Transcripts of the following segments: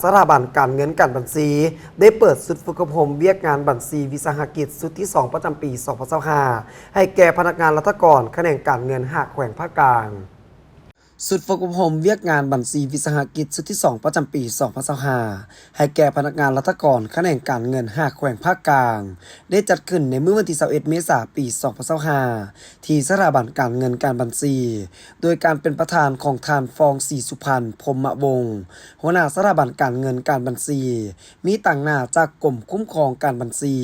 ສະຖາບັນການເງິນການບັນຊີ ໄດ້ເປີດຊຸດຝຶກອົບຮົມວຽກງານບັນຊີວິສາຫະກິດຊຸດທີສອງ ປະຈຳປີສອງພັນຊາວຫ້າ ໃຫ້ແກ່ພະນັກງານລັດຖະກອນຂະແໜງການເງິນຫ້າແຂວງພາກກາງ. ຊຸດຝຶກອົບຮົມວຽກງານບັນຊີວິສາຫະກິດຊຸດທີສອງ ປະຈຳປີສອງພັນຊາວຫ້າ ໃຫ້ແກ່ພະນັກງານລັດຖະກອນຂະແໜງການເງິນຫ້າແຂວງພາກກາງ ໄດ້ຈັດຂຶ້ນໃນມື້ວັນທີຊາວເອັດ ເມສາ ປີສອງພັນຊາວຫ້າ ທີ່ສະຖາບັນການເງິນການບັນຊີ ໂດຍການເປັນປະທານຂອງທ່ານ ຟອງ ສີສຸພັນ ພົມມະວົງ ຫົວໜ້າສະຖາບັນການເງິນການບັນຊີ, ມີຕາງໜ້າຈາກກົມຄຸ້ມຄອງການບັນຊີ,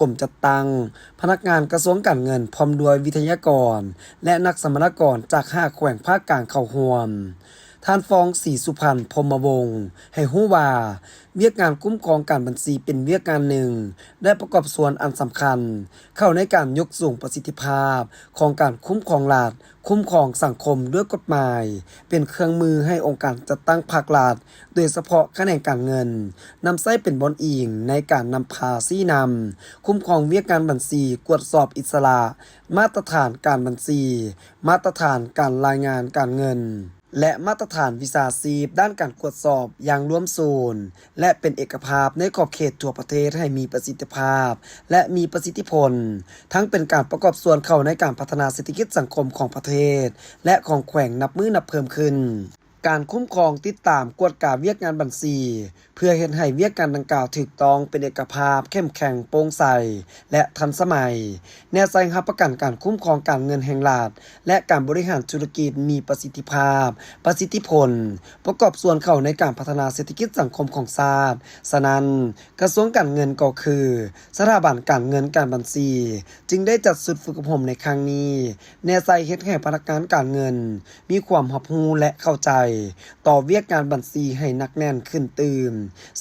ກົມຈັດຕັ້ງ, ພະນັກງານກະຊວງການເງິນ ພ້ອມດ້ວຍວິທະຍາກອນ ແລະ ນັກສຳມະນາກອນຈາກຫ້າແຂວງພາກກາງເຂົ້າຮ່ວມ. ທ່ານ ຟອງ ສີສຸພັນ ພົມມະວົງ ໃຫ້ຮູ້ວ່າ ວຽກງານຄຸ້ມຄອງການບັນຊີເປັນວຽກງານໜຶ່ງ ໄດ້ປະກອບສ່ວນອັນສຳຄັນ ເຂົ້າໃນການຍົກສູງປະສິດທິພາບຂອງການຄຸ້ມຄອງລັດ, ຄຸ້ມຄອງສັງຄົມດ້ວຍກົດໝາຍ, ເປັນເຄື່ອງມືໃຫ້ອົງການຈັດຕັ້ງພາກລັດ, ໂດຍສະເພາະຂະແໜງການເງິນ, ນຳໃຊ້ເປັນບ່ອນອີງໃນການນຳພາຊີ້ນຳ, ຄຸ້ມຄອງວຽກງານບັນຊີ, ກວດສອບອິດສະຫຼະ, ມາດຕະຖານການບັນຊີ, ມາດຕະຖານການລາຍງານການເງິນ ແລະ ມາດຕະຖານວິຊາຊີບດ້ານການກວດສອບຢ່າງລວມສູນ ແລະ ເປັນເອກະພາບໃນຂອບເຂດທົ່ວປະເທດໃຫ້ມີປະສິດທິພາບ ແລະ ມີປະສິດທິຜົນ, ທັງເປັນການປະກອບສ່ວນເຂົ້າໃນການພັດທະນາເສດຖະກິດສັງຄົມຂອງປະເທດ ແລະ ຂອງແຂວງນັບມື້ນັບເພີ່ມຂຶ້ນ. ການຄຸ້ມຄອງ, ຕິດຕາມ, ກວດກາວຽກງານບັນຊີ ເພື່ອເຮັດໃຫ້ວຽກງານດັ່ງກ່າວຖືກຕ້ອງ, ເປັນເອກະພາບ, ເຂັ້ມແຂງ, ໂປ່ງໃສ ແລະ ທັນສະໄໝ, ແນໃສ່ຮັບປະກັນການຄຸ້ມຄອງການເງິນແຫ່ງລັດ ແລະ ການບໍລິຫານທຸລະກິດມີປະສິດທິພາບ, ປະສິດທິຜົນ, ປະກອບສ່ວນເຂົ້າໃນການພັດທະນາເສດຖະກິດສັງຄົມຂອງຊາດ. ສະນັ້ນ, ກະຊວງການເງິນກໍຄືສະຖາບັນການເງິນການບັນຊີ ຈຶ່ງໄດ້ຈັດຊຸດຝຶກອົບຮົມໃນຄັ້ງນີ້ ແນໃສ່ເຮັດໃຫ້ພະນັກງານການເງິນມີຄວາມຮັບຮູ້ ແລະ ເຂົ້າໃຈຕໍ່ວຽກງານບັນຊີໃຫ້ໜັກແໜ້ນຂຶ້ນຕື່ມ,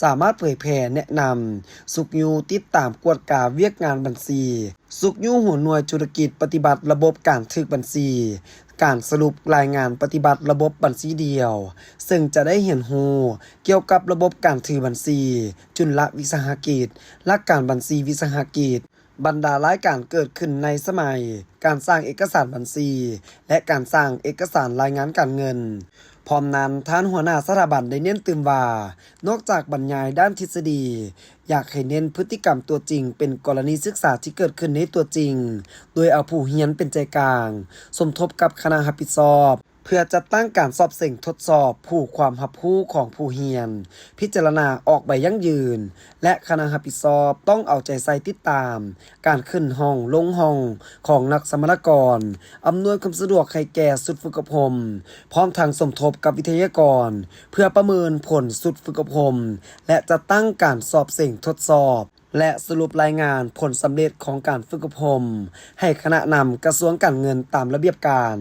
ສາມາດເຜີຍແຜ່, ແນະນຳ, ຊຸກຍູ້, ຕິດຕາມ, ກວດກາວຽກງານບັນຊີ, ຊຸກຍູ້ຫົວໜ່ວຍທຸລະກິດປະຕິບັດລະບົບການຖືກບັນຊີ, ການສະຫຼຸບລາຍງານປະຕິບັດລະບົບບັນຊີດຽວ, ເຊິ່ງຈະໄດ້ຮຽນຮູ້ກ່ຽວກັບລະບົບການຖືບັນຊີ, ຈຸນລະວິສາຫະກິດ, ຫຼັກການບັນຊີວິສາຫະກິດ, ບັນດາລາຍການເກີດຂຶ້ນໃນສະໄໝການສ້າງເອກະສານບັນຊີ ແລະ ການສ້າງເອກະສານລາຍງານການເງິນ. ພ້ອມນັ້ນ, ທ່ານຫົວໜ້າສະຖາບັນໄດ້ເນັ້ນຕື່ມວ່າ, ນອກຈາກບັນຍາຍດ້ານທິດສະດີ, ຢາກໃຫ້ເນັ້ນພຶດຕິກຳຕົວຈິງເປັນກໍລະນີສຶກສາທີ່ເກີດຂຶ້ນໃນຕົວຈິງ, ໂດຍເອົາຜູ້ຮຽນເປັນໃຈກາງ, ສົມທົບກັບຄະນະຮັບຜິດຊອບ ເພື່ອຈັດຕັ້ງການສອບເສັງທົດສອບຜູ້ຄວາມຮັບຮູ້ຂອງຜູ້ຮຽນ, ພິຈາລະນາອອກໃບຢັ້ງຢືນ ແລະ ຄະນະຮັບຜິດຊອບຕ້ອງເອົາໃຈໃສ່ຕິດຕາມການຂຶ້ນຫ້ອງລົງຫ້ອງຂອງນັກສຳມະນາກອນ, ອຳນວຍຄວາມສະດວກໃຫ້ແກ່ຊຸດຝຶກອົບຮົມ, ພ້ອມທັງສົມທົບກັບວິທະຍາກອນ ເພື່ອປະເມີນຜົນຊຸດຝຶກອົບຮົມ ແລະ ຈັດຕັ້ງການສອບເສັງທົດສອບ ແລະ ສະຫຼຸບລາຍງານຜົນສຳເລັດຂອງການຝຶກອົບຮົມໃຫ້ຄະນະນຳກະຊວງການເງິນຕາມລະບຽບການ.